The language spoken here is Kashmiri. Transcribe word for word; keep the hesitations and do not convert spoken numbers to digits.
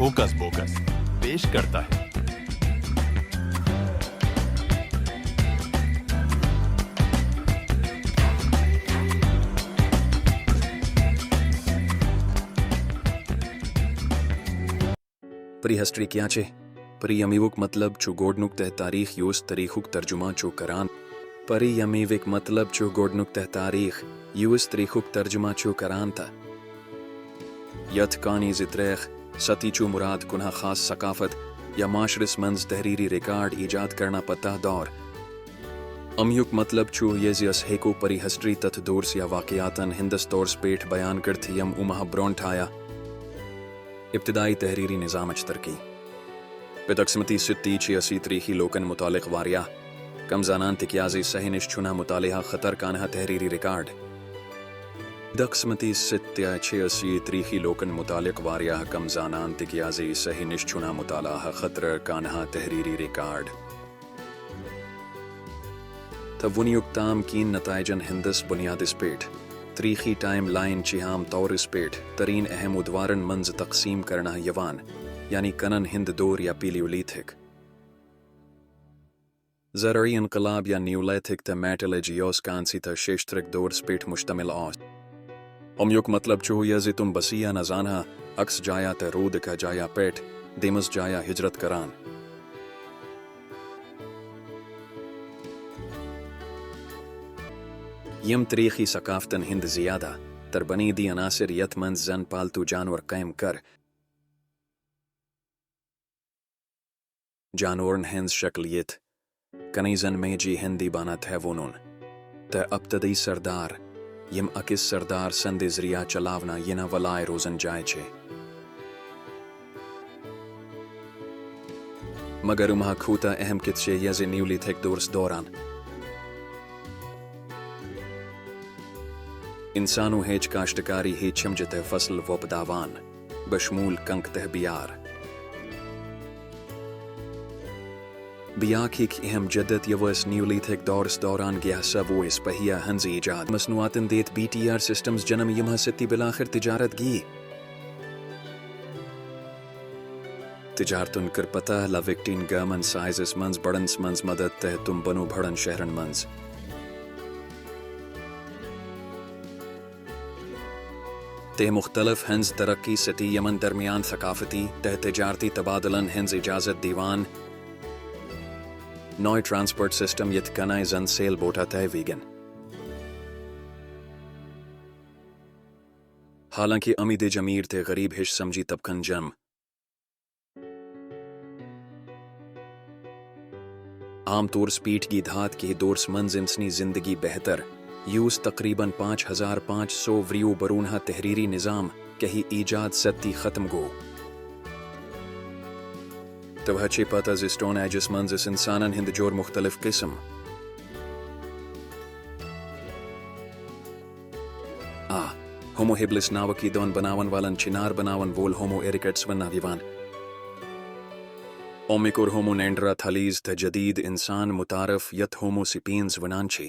ہوکس بوکس پیش کرتا ہے۔ پری ہسٹری کیا چھ؟ پری امیوک مطلب چھ گوڈنک تہ تاریخ یوس تاریخک ترجمہ چھ کران۔ پری امیوک مطلب چھ گوڈنک تہ تاریخ یوس تاریخک ترجمہ چھ کران تہ یتھ کانی زِ تریخ ستی چھ مراد کنہ خاص ثقافت یا معاشرس منز تحریری ریکارڈ ایجاد کرنا پتہ دور۔ امیوک مطلب چھ یہ زِ اس ہیکو پری ہسٹری تتھ دورس یا واقعاتن ہندس طورس پیٹھ بیان کرتھ یم امہ برونٹھ آیا۔ ابتدائی تحریری نظامچ ترقی۔ بدقسمتی ستی چھ اسی تریخی لوکن متعلق واریاہ کم زانان تکیازِ سہی نش چھنہ مطالعہ خطر کانہہ تحریری ریکارڈ۔ بدقسمتی ستی چھ اسی تریخی لوکن متعلق واریاہ کم زانان تکیازِ سہی نش چھنہ مطالعہ خطر کانہہ تحریری ریکارڈ۔ تہ ونیک تام کین نتائجن ہندس بنیادس پیٹھ تریخی ٹائم لائن چھ عام طورس پیٹھ ترین اہم ادوارن منز تقسیم کرنہ یوان، یعنی کنن ہند دور یا پیلیولیتھک۔ زرعی انقلاب یا نیولیتھک تہ میٹلرجی یوس کانسی تہ شیشترک دورس پیٹھ مشتمل اوس۔ امیوک مطلب چھ یہ زِ تم بسیہ نہ زانہا اکس جایہ تہ رودک جایہ پیٹھ دیمس جایہ ہجرت کران۔ یم تریخی ثقافتن ہند زیادہ تر بنیادی عناصر یتھ منز زن پالتو جانور قائم کر جانورن ہنز شکل یتھ کنی زن میجی ہندی بانہ تھے وونون تہ ابتدائی سردار یم اکس سردار سندِ ذریعہ چلاونہ ینہ ولائے روزن جائے چھ۔ مگر امہ کھوتہ اہم کت چھ یہ زِ نیولیتھک دورس دوران انسانو ہیچ کاشتکاری ہی چھمجتہ فصل ووپداوان، بشمول کنک تہ بیار۔ بیاکھ اہم جدت یوس نیولیتھک دورس دوران گیہ سہ ووس پہیہ ہنز ایجاد مصنوعاتن دیت بی ٹی آر سسٹمز جنم یمہ ستی بالآخر تجارت گی۔ تجارتن کر پتہ لوکٹین گامن سائزس منز بڑنس منز مدد تہ تم بنو بڑن شہرن منز۔ تہ مختلف ہنز ترقی ستی یمن درمیان ثقافتی تہ تجارتی تبادلن ہنز اجازت دیوان۔ نوئے ٹرانسپورٹ سسٹم یتھ کنائے زن سیل بوٹا تہ ویگن۔ حالانکہ امی دج امیر تہ غریب ہش سمجھی طبقن جنم۔ عام طورس پیٹھ گی دھات کہِ دورس منز انسنی زندگی بہتر، یوس تقریباً پانچ ہزار پانچ سو وریو برونہہ تحریری نظام کہی ایجاد ستی ختم گو۔ توہہ چھ پتہ زِ سٹون ایجس منز اس انسانن ہند جور مختلف قسم۔ آ، ہومو ہیبلس ناوکی دون بناون والن چھ نار بناون وول ہومو ایریکٹس وننہ یوان۔ اومک اور ہومو نینڈرا تھلیز تہ جدید انسان متعارف یتھ ہومو سیپینز ونان چھ۔